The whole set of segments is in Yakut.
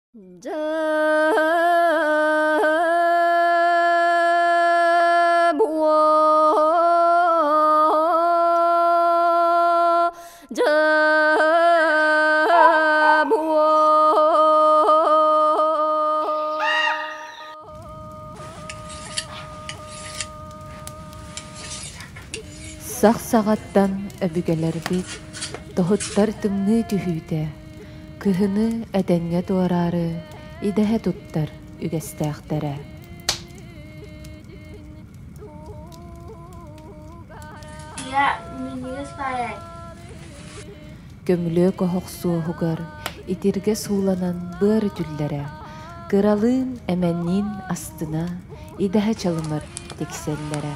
Сах саҕаттан өбүгэлэрбит тоһуттар тымныы түһүүтэ Кыһыны этэҥҥэ туораары идэһэ туттар үгэстээхтэрэ. Көмүлүөк оһох суоһугар итиргэ сууланан быар үтүллэрэ, кыралыын эмэнниин астына идэһэ чалымар тиксэллэрэ.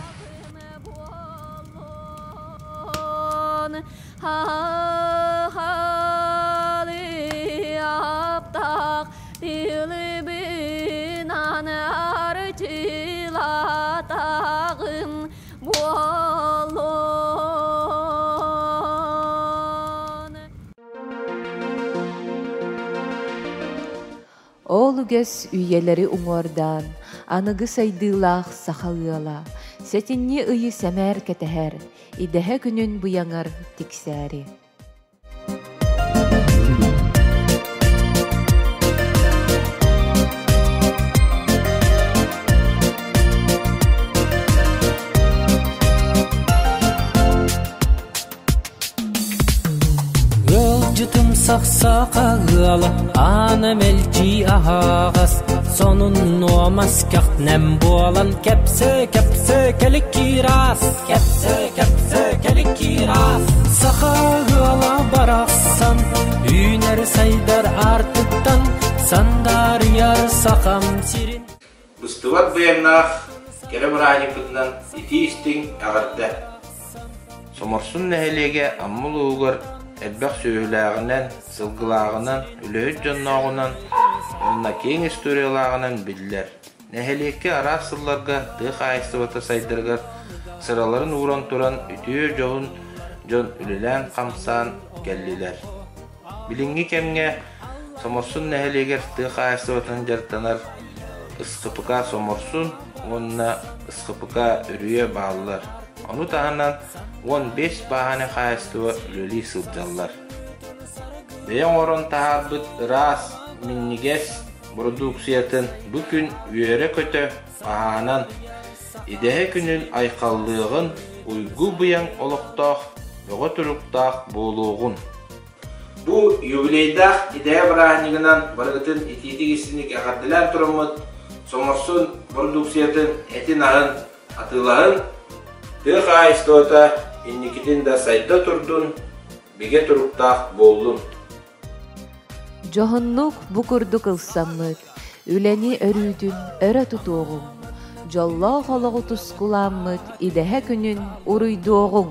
Ол үгэс үйэлэри уҥуордаан, аныгы сайдыылаах саха ыала сэтинньи ыйы сэмээр кэтэһэр, идэһэ күнүн быйаҥар тиксээри. Ыалдьытым сахсаха ыала аана мэлдьи аһаҕас сонун нуомас кэхтнэм буолан кэпсэ-кэпсэ кэликкиирас кэпсэ-кэпсэ кэликкиирас Саха ыала барахсан үүнэр сайдар аартыктан сандаарыйар сахам сирин Быстыбат быйаҥнаах кэрэ бырааһынньыкпытынан итии-истиҥ эҕэрдэ! Соморсун нэһилиэгэ Амма улууһугар элбэх сүөһүлээҕинэн, сылгылааҕынан, үлэһит дьоннооҕунан уонна киэҥ историялааҕынан биллэр. Нэһилиэккэ араас сылларга тыа хаһаайыстыбата сайдарыгар сыраларын ууран туран үтүө дьоһун дьон үлэлээн-хамсаан кэллилэр. Билиҥҥи кэмҥэ Соморсун нэһилиэгэр тыа хаһаайыстыбатынан дьарыктанар СХПК Соморсун уонна СХПК Үрүйэ бааллар. Ону таһынан 15 бааһынай хаһаайыстыба үлэлии сылдьаллар. Бэйэ оҥорон таһаарбыт ыраас, минньигэс бородууксуйатын бу күн үөрэ-көтө хаһаанан, идэһэ күнүн айхаллыаҕын, уйгу-быйаҥ олохтоох, бөҕө туруктаах буолуоҕун. Бу юбилейдаах идэһэ бырааһынньыгынан барыгытын итиитик-истиҥник эҕэрдэлээн тураммыт, Соморсун бородууксуйатын этин-аһын атыылаһын, тыа хаһаайыстыбата инникитин да сайда турдун, бигэ туруктаах буоллун. Дьоһуннук бу курдук ылсаммыт, үлэни өрүүтүн өрө тутуоҕуҥ, дьоллоох олоҕу тускулааммыт идэһэ күнүн уруйдуоҕуҥ!